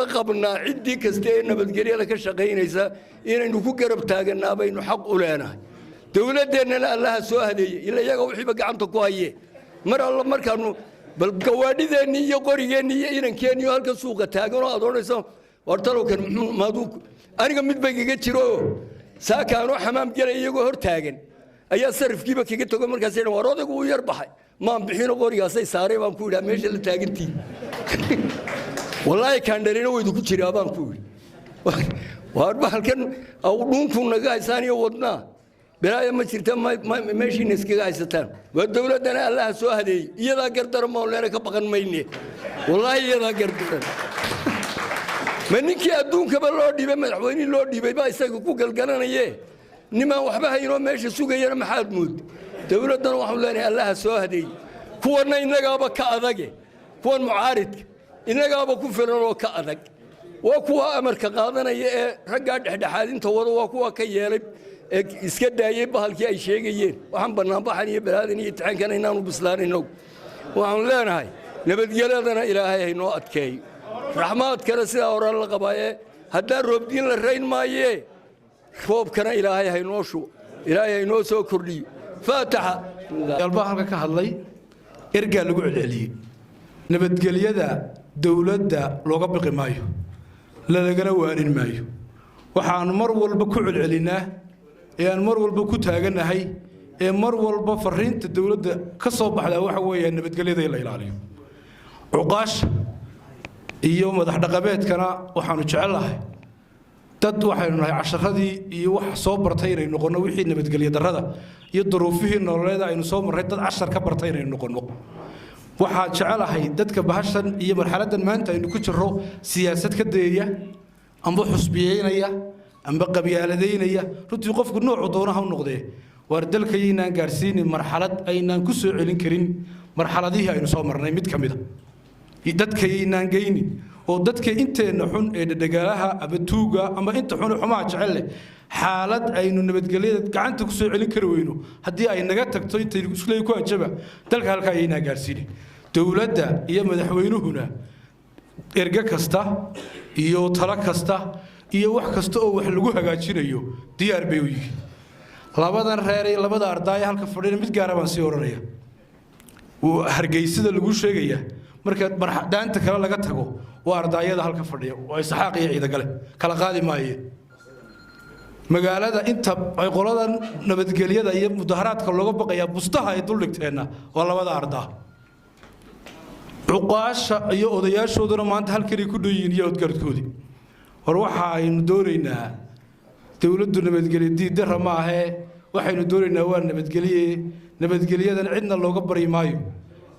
La qabnaa ciddii kasta ee nabadgelyada ka shaqaynaysa inaynu ku garab taagannaa baynu xaq u leenahay. Dowladdeennana Allaha soo hadeeyey, ila iyaga wixiiba gacanta ku haye. Mar alla markaanu bal gawaadhideennii iyo qorigeennii iyo inankeenniyo halka suuqa taaganoo aad odhanayso, war talowkan muxuu maaduu aniga mid bay kaga jiro. Saakaanoo xamaam gelay iyagoo hor taagan ayaa sarifkiiba kaga tego. Markaas war odaygu uu yar baxay, maan bixino, qorigaasay saaray baan ku idhaa. Meesha la taagantii wallaahi kaandhalina waydu ku jiraa baan ku idhi. Waar bahalkan dhuunku naga haysaan iyo wadnaa belaaya ma jirta, meeshiina iskaga haysataan. Waa dowladdana Allaha soo hadeeyey, iyadaa gardaran baan leena, ka baqan mayne, wallaahi iyadaa gardaran. Ma ninkii adduunkaba loo dhiibay, madaxweynihii loo dhiibay baa isaga ku galgalanaye, nimaan waxba haynoo meesha sugayana maxaad mood? Dowladdana waxaanu leenahay Allaha soo hadeeyey. Kuwanna innagaaba ka adage, kuwan mucaaridka innagaaba ku filan oo ka adag. Waa kuwa amarka qaadanaya ee raggaa dhexdhexaadinta wada, waa kuwa ka yeelay ee iska daayey bahalkii ay sheegayeen. Waxaan bannaanbaxan iyo balaadan iyo itixaankan inaanu bislaanayno. Waxaanu leenahay nabadgelyadana Ilaahay haynoo adkeeyo, raxmaadkana sidaa horaan la qabaaye. Haddaan roobdiin la rayn maayee, roobkana Ilaahay haynoo shubo, Ilaahay haynoo soo kordhiyo. Faataxa. Yalbaa halka ka hadlay, ergaa lagu celceliyey. Nabadgelyada dowladda looga biqi maayo, lalagana waanin maayo. Waxaanu mar walba ku celcelinnaa ee aan mar walba ku taagannahay ee mar walba fariinta dowladda ka soo baxdaa waxa weeya nabadgelyada in la ilaaliyo. Cuqaasha iyo madax dhaqameedkana waxaanu jecellahay, dad waxaynu nahay casharadii iyo wax soo bartay, inay noqonno wixii nabadgelyo darrada iyo duruufihii nololeeda aynu soo marray dad cashar ka bartay inaynu noqonno. Waxaan jecelahay dadka bahashan iyo marxaladdan maanta aynu ku jirro siyaasad ka dayaya amba xusbiyeynaya amba qabyaaladaynaya, runtii qofku noocu doona ha u noqdee, waar dalkayaynaan gaadhsiinin marxalad aynaan ku soo celin karin marxaladihii aynu soo marnay mid ka mid a. Dadkayaynaan geynin oo dadka inteenna xun ee dhadhagaalaha ama tuuga ama inta xun ee xumaha jecel leh, xaalad aynu nabadgelyada gacanta ku soo celin kari weyno haddii ay naga tagto intaynu isleey ku ajaba dalka, halkaa ayaynaan gaadhsiinin. Dowladda iyo madaxweynuhuna erge kasta iyo talo kasta iyo wax kasta oo wax lagu hagaajinayo diyaar bay u yihiin. Labadan reer iyo labada ardaaya halka fadhina mid gaara baan sii odhanaya. Hargeysada lagu sheegaya marka daanta kale laga tago waa ardaayada halka fadhiya, waa Isxaaq iyo Ciidagale, kala qaadi maaye. Magaalada inta ay qoladan nabadgelyada iyo mudaharaadka looga baqayaa bustaha ay duldhigteenna waa labada ardaa. Cuqaasha iyo odayaashooduna maanta halkanay ku dhow yihiin iyo odgaradkoodii. War waxa aynu doonaynaa, dowladdu nabadgelyo diidara ma ahee, waxaynu doonaynaa waa nabadgelye. Nabadgelyadan cidna looga baryi maayo,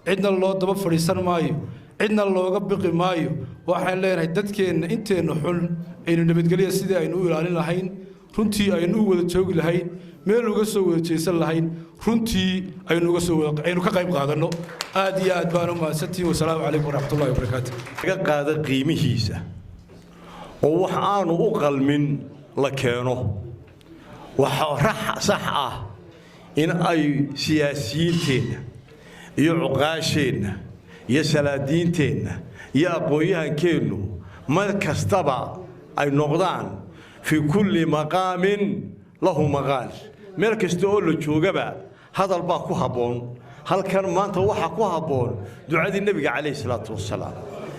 cidna loo daba fadhiisan maayo, cidna looga biqi maayo. Waxaan leenahay dadkeenna inteenna xun aynu nabadgelyada sidii aynu u ilaalin lahayn, runtii aynu u wada joogi lahayn, meel uga soo wada jeesan lahayn, runtii aynu uga soo wada aynu ka qayb qaadanno. Aad iyo aad baan u mahadsantihiin. Wasalaamu calaykum waraxmatullahi wabarakaatu. Laga qaado qiimihiisa oo wax aanu u qalmin la keeno, waxa sax ah in ay siyaasiyiinteenna iyo cuqaasheenna iyo salaadiinteenna iyo aqoon-yahankeennu mar kastaba ay noqdaan fii kulli maqaamin lahu maqaal. Meel kasta oo la joogaba hadal baa ku habboon. Halkan maanta waxaa ku habboon ducadii Nebiga calayhi salaatu wasalaam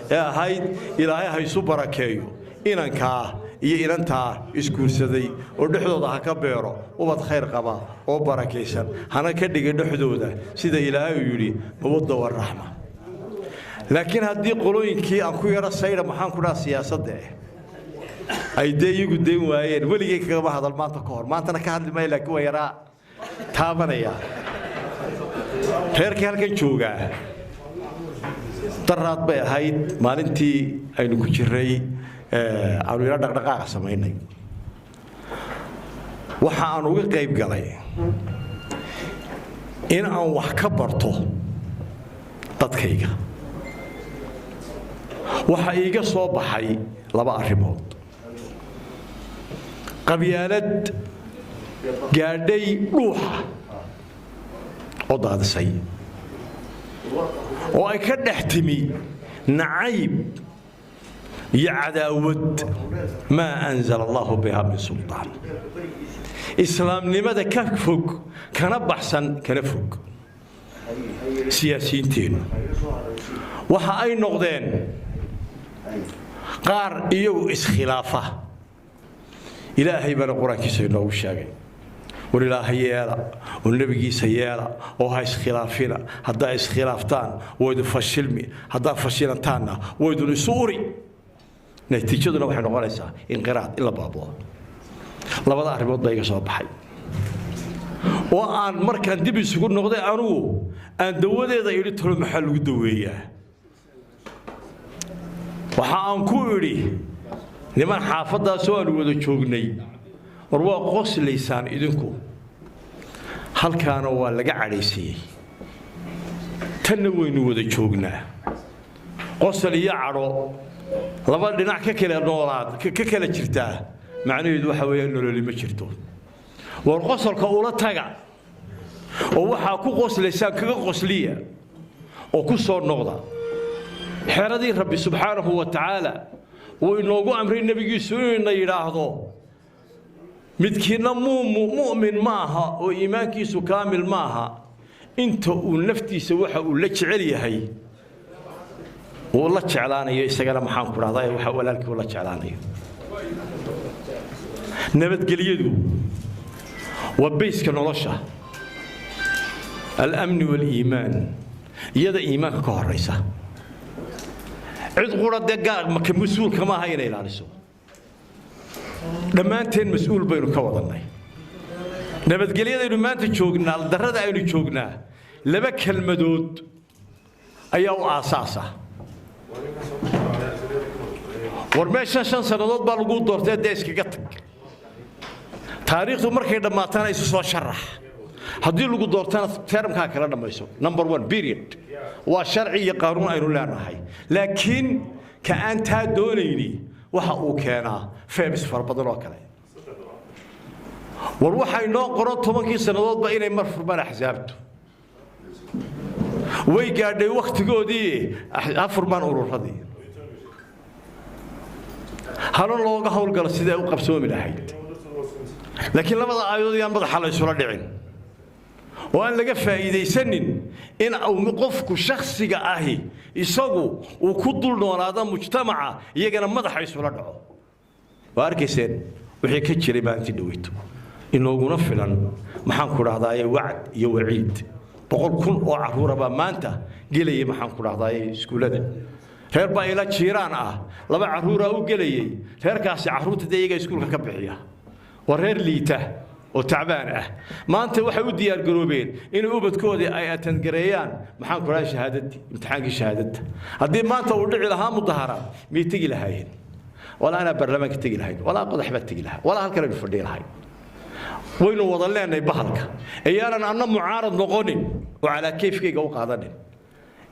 ee ahayd Ilaahay ha isu barakeeyo inankaa iyo inantaa isguursaday oo dhexdooda ha ka beero ubad khayr qaba oo barakaysan, hana ka dhigay dhexdooda sida Ilaahay uu yidhi mawadda waraxma. Laakiin haddii qolooyinkii aan ku yaro saydha, maxaan ku dhaha, siyaasadda ay dee iyagu dayn waayeen, weligay kagama hadal maanta ka hor, maantana ka hadli maayo, laakiin waa yaraa taabanayaa. Reerkii halkan joogaa daraad bay ahayd maalintii aynu ku jiray aanu yaro dhaqdhaqaaqa samaynay. Waxa aan uga qayb galay in aan wax ka barto dadkayga. Waxa iiga soo baxay laba arrimood: qabyaalad gaadhay dhuuxa oo daadisay oo ay ka dhex timi nacayb. Iyo cadaawad maa anzala Allahu biha min sultaan, islaamnimada ka fog, kana baxsan, kana fog. Siyaasiyiinteennu waxa ay noqdeen qaar iyagu iskhilaafa. Ilaahay baana Qur-aankiisa inoogu sheegay: war Ilaaha yeela oo nebigiisa yeela oo ha iskhilaafina. Haddaa iskhilaaftaan, waydu fashilmi. Haddaa fashilantaanna, waydun isu uri. Natiijaduna waxay noqonaysaa inqiraad, in la baaboo. Labada arrimood baa iga soo baxay oo aan markaan dib isugu noqday anugu aan dawadeeda idhi: talo maxaa lagu daweeyaa? Waxa aan ku idhi niman xaafaddaasoo aanu wada joognay: war waa qoslaysaan idinku, halkaana waa laga cadhaysiiyey, tanna waynu wada joognaa. Qosol iyo cadho laba dhinac ka kala noolaad ka kala jirtaa, macnaheedu waxa weeyaan nololi ma jirto. War qosolka ula taga oo waxaa ku qoslaysaan kaga qosliya oo ku soo noqda xeradii Rabbi subxaanahu wa tacaala uu inoogu amray nebigiisu inayna yidhaahdo: midkiinna mu'min maaha oo iimaankiisu kaamil maaha inta uu naftiisa waxa uu la jecel yahay uu la jeclaanayo, isagana maxaan ku dhahdaa, waxa walaalkii uu la jeclaanayo. Nabadgelyadu waa bayska nolosha. Alamni waliimaan, iyada iimaanka ka horaysa. Cid qura dee ka mas-uulka maaha inay ilaaliso. Dhammaanteen mas-uul baynu ka wadannay nabadgelyadaynu maanta joognaa. Darrada aynu joognaa laba kelmadood ayaa u aasaasa. War meeshan 5 sannadood baa lagu doortay, dee iskaga tag. Taariikhdu markay dhammaatana isu soo sharax. Haddii lagu doortana, termkaa kala dhammayso. Number one period waa sharci iyo qaanuun aynu leenahay. Laakiin ka aan taa doonayni waxa uu keenaa feebis fara badan oo kale. War waxay noo qoran 10kii sannadoodba inay mar furmaan axsaabtu. Way gaadhay wakhtigoodii, ha furmaan ururadii, halo looga howlgalo sidee u qabsoomi lahayd. Laakiin labada aayadood yaan madaxa la isula dhicin oo aan laga faa'iidaysanin in uu qofku shakhsiga ahi isagu uu ku dul noolaado mujtamaca, iyagana madaxa isula dhaco. Waa arkayseen wixii ka jiray maalintii dhaweyto. Inooguna filan, maxaan ku dhahdaye, wacd iyo waciid. 100,000 oo carruura baa maanta gelaya, maxaan ku dhahdaye, iskuullada. Reer baa ila jiiraan ah, laba carruuraa u gelayay reerkaasi. Carruurta dee iyaga iskuulka ka bixiya. Waa reer liita oo tacbaan ah. Maanta waxay u diyaargaroobeen inay ubadkoodii ay attend gareeyaan, maxaan ku dhahay, shahaadadii, imtixaankii shahaadadda. Haddii maanta uu dhici lahaa mudaharaad, miyay tegi lahaayeen? Walaa anaa baarlamaanka tegi lahayn, walaa qodax baa tegi lahaa, walaa halkan aynu fadhiyi lahayn. Waynu wada leenahay bahalka. Ayaanan anna mucaarad noqonin oo calaa kayfkayga u qaadanin.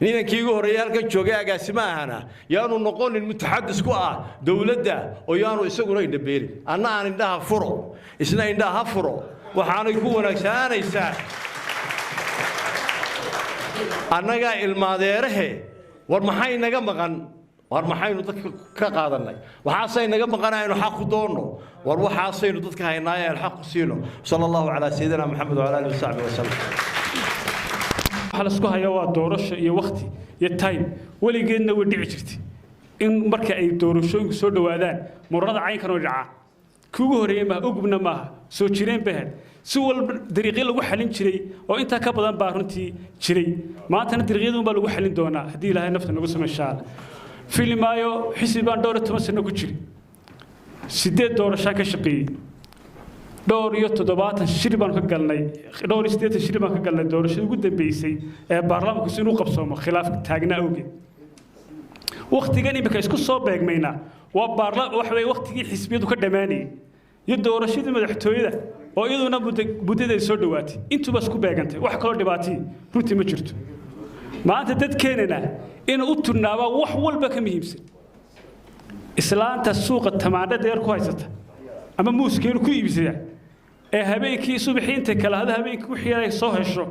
Ninankii igu horreeyay halkan joogay agaasimo ahana yaanu noqonin mutaxadis ku ah dowladda oo yaanu isaguna indhabeelin. Anna aan indhaha furo, isna indhaha ha furo. Waxaanay ku wanaagsaanaysaa annagaa ilmaadeerahe. War maxay naga maqan? War maxaynu dadka ka qaadannay? Waxaasay naga maqan, aynu xaq ku doonno. War waxaasaynu dadka haynaaye, aynu xaq ku siino. Sala Allahu calaa sayidina Maxamed wacala alihi wasaxbi wasalam. Waxa la isku hayaa waa doorasho iyo wakhti iyo time. Weligeedna way dhici jirtay in marka ay doorashooyinku soo dhowaadaan muranada caynkan oo dhacaa. Kii ugu horreeyey maaha, ugubna maaha, soo jireen bay ahayd. Si walba dariiqyo lagu xalin jiray oo intaa ka badan baa runtii jiray. Maantana dariiqyadun baa lagu xalin doonaa haddii Ilaahay nafta nagu sama, insha Allah. Fili maayo. Xisbi baan dhowr iyo toban sano ku jiray, sideed doorashaan ka shaqeeyey, dhowr iyo 70 shir baan ka galnay, dhowr iyo 80 shir baan ka galnay. Doorashadii ugu dambeysay ee baarlamaanku si inuu qabsoomo khilaaf taagnaa awgeed, wakhtigan imika isku soo beegmayna waa baarla waxa weeye wakhtigii xisbiyadu ka dhammaanayay iyo doorashadii madaxtooyada oo iyaduna muddada ay soo dhowaatay, intuba isku beegantay. Wax kaloo dhibaatay runtii ma jirto. Maanta dadkeenana inuu u turnaabaa wax walba ka muhiimsan. Islaanta suuqa tamaandhada yar ku haysata ama muuskeenu ku iibsada ee habeenkii subaxii intay kala hado, habeenkii wixii ay soo hesho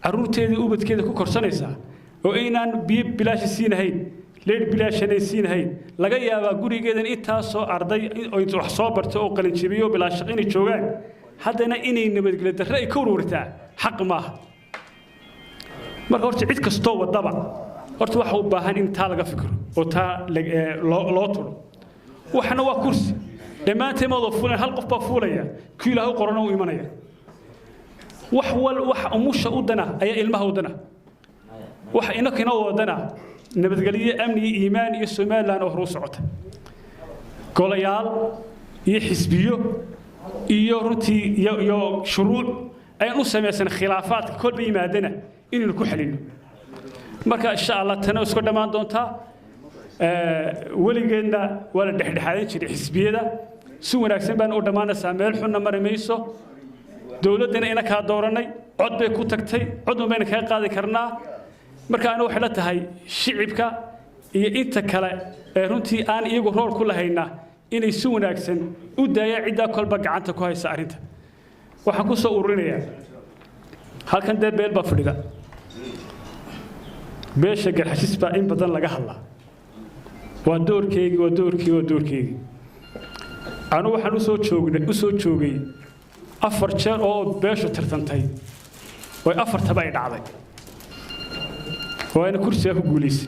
carruurteedii ubadkeeda ku korsanaysaa oo aynaan biyo bilaashi siinahayn. Leedh bilaashanay siinahayn. Laga yaabaa gurigeedan intaasoo arday oo wax soo barta oo qalinjabiyo bilaa shaqo inay joogaan, haddana inay nabadgelyo darre ay ka warwartaa xaq maaha. Marka horta cid kastoo wadaba horta waxa u baahan in taa laga fikiro oo taa loo turo. Waxna waa kursi dhammaanteen ma wada fuulan, hal qof baa fuulaya, kii Ilaahay u qorana uu imanaya. Wax wal wax umusha u dana ayaa ilmaha u dana, wax inaka inoo wadana nabadgelyo, amni iyo iimaan iyo Somaliland oo horu socota. Golayaal iyo xisbiyo iyo runtii iyo shuruuc ayaan u samaysan khilaafaadka kolba yimaadana inaynu ku xalino. Marka insha Allah tana isku dhammaan doontaa. Weligeedna waa la dhexdhexaadin jiray xisbiyada, si wanaagsan baan u dhammaanaysaa, meel xunna mari mayso. Dowladdana ina kaa dooranay, cod bay ku tagtay, cod un bayna kaga qaadi karnaa. Marka anigu waxay la tahay shicibka iyo inta kale ee runtii aan iyagu rool ku lahaynaa inay si wanaagsan u daayaan ciddaa kolba gacanta ku haysa arrinta. Waxaan ku soo ururinayaa halkan dee beel baa fadhida, beesha Garxashis baa in badan laga hadlaa. Waa doorkeygii, waa doorkii, waa doorkeygii. Anigu waxaan usoo joognay, usoo joogay 4 jeer oo beeshu tartantay, way afartaba ay dhacday, waana kursigaa ku guulaysay.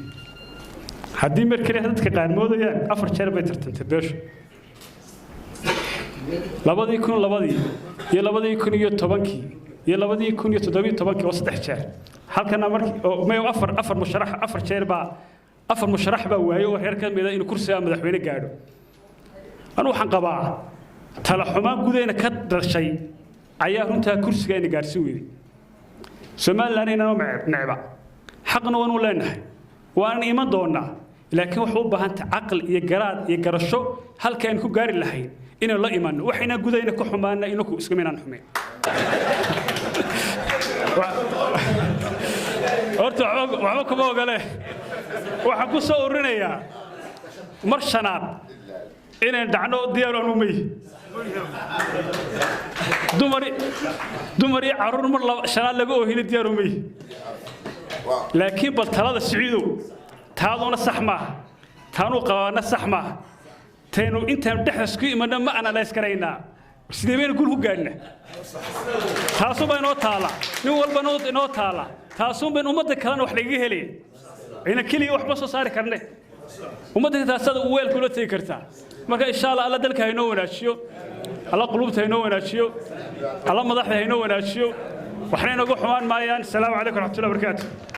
Haddii mar kale dadka qaar moodayaan, 4 jeer bay tartantay beeshu: 2002-dii iyo 2010-kii iyo 2017-kii, oo 3 jeer. Halkana markii oo may afar musharax, 4 jeer baa 4 musharax baa waayey oo reer ka mida inuu kursiga madaxweyne gaadho. Anu waxaan qabaa tala xumaan gudayna ka dhashay ayaa runtaa kursiga ina gaadhsiin weyday. Somaliland inanoo necba, xaqna waanu leenahay, waanan iman doonaa, laakiin waxay u baahan tahay caqli iyo garaad iyo garasho halka aynu ku gaari lahayn inaynu la imanno. Waxayna gudayna ka xumaana inaku iskama inaan xumayn horta waxba kuma ogole. Waxaan ku soo ururinayaa mar shanaad inayn dhacno diyaar aanu may dumar iyo carruur mar shanaad laga oohina diyaar umay. Laakiin bal talada Siciidow, taaduna sax maaha, taanuu qabaana sax maaha. Taynu intaanu dhexda isku imanno ma analyse karaynaa sidee baynu gul ku gaadhna? Taasuun baa inoo taala, nin walba inoo taala. Taasuun baynu ummadda kalena wax lagaga helaya, ina keliya waxba soo saari karne, ummadda taasaad weelka ula tegi kartaa. Marka insha Allah, Alla dalka haynoo wanaajiyo, Alla qulubta haynoo wanaajiyo, Alla madaxda haynoo wanaajiyo, waxna inooga xumaan maayaan. Asalaamu calaykum waraxmatullahi wabarakaatu.